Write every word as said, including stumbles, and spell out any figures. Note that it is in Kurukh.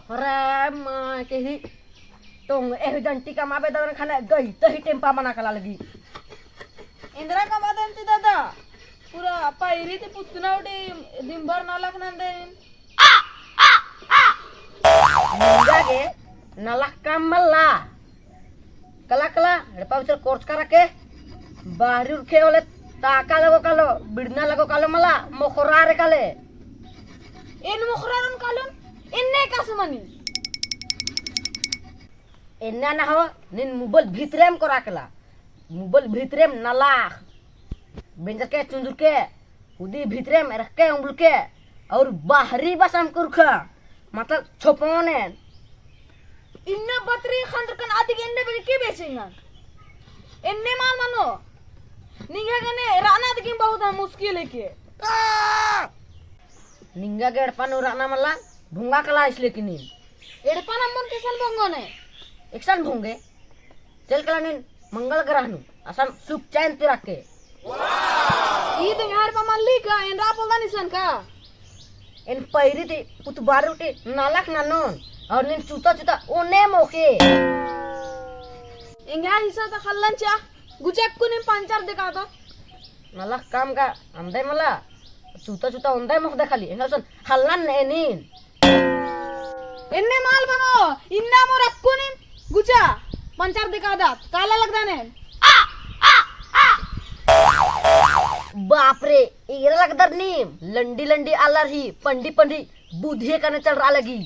अरे माँ के ही, तो एह डंटी कमाबे ददन खाने गई, तो ही टेम्पा मना कला लगी। एन्दरा कमादन ती दादा, पूरा पैरी ती पुतना उठी दिन भर नलख नंदे। निंगा गे नलख काम मल्ला। कला कला, एड़पा बिचर कोर्चका रखे, बाहरी उरखे होले ताका लगो कालो, बिड़ना लगो कालो मला, मोखरारे काले। एन मोखरारन कालोन, एन्ने कासमनी। एन्ने ना हो, नीन मुबल भितरेम कोरा कला। मुबल भितरेम नलाख। बेंजर के, चुंजुर के, उदी भितरेम रख के उम्बल के, और बाहरी बसम कुरखा, मतलब छोपोने। इन्ना बतरी खंदर कन आदि के एन्ने बेचे के बेचेंगा। एन्ने माल मनो। निंगा गने राना आदि के बहुत मुश्किल है के। निंगा गे एड़पा नू राना मला, भुंगा कला इसले किनी। एड़पा नम्मन केसन भुंगो ने? एकसन भुंगे। चल कला नीन मंगल ग्रह नू, असन सुख चैन ती रखे। ई तो एड़पा मल्ली का, एन रा बोलदा निसन का? एन पैरी ती पुतबारी उठी नलख ननोन, और नीन चूता चूता ओने मोखे। एंग्है हिस्सा ता खल्लन चा, गुचा अक्कुनिम पंचर देका ता। नलख काम का अंदे मला, चूता चूता ओंदे मोखदे खाली, एंगा सन हल्लन ने नीन। एन्ने माल बनो, इन्ना मोर अक्कुनिम गुचा, पंचर देका दात, काला लगदा ने। बाप रे, एरा लगदर नीम, लंडी लंडी आलर ही, पंडी पंडी, बुधिये कने चल रहा लगी।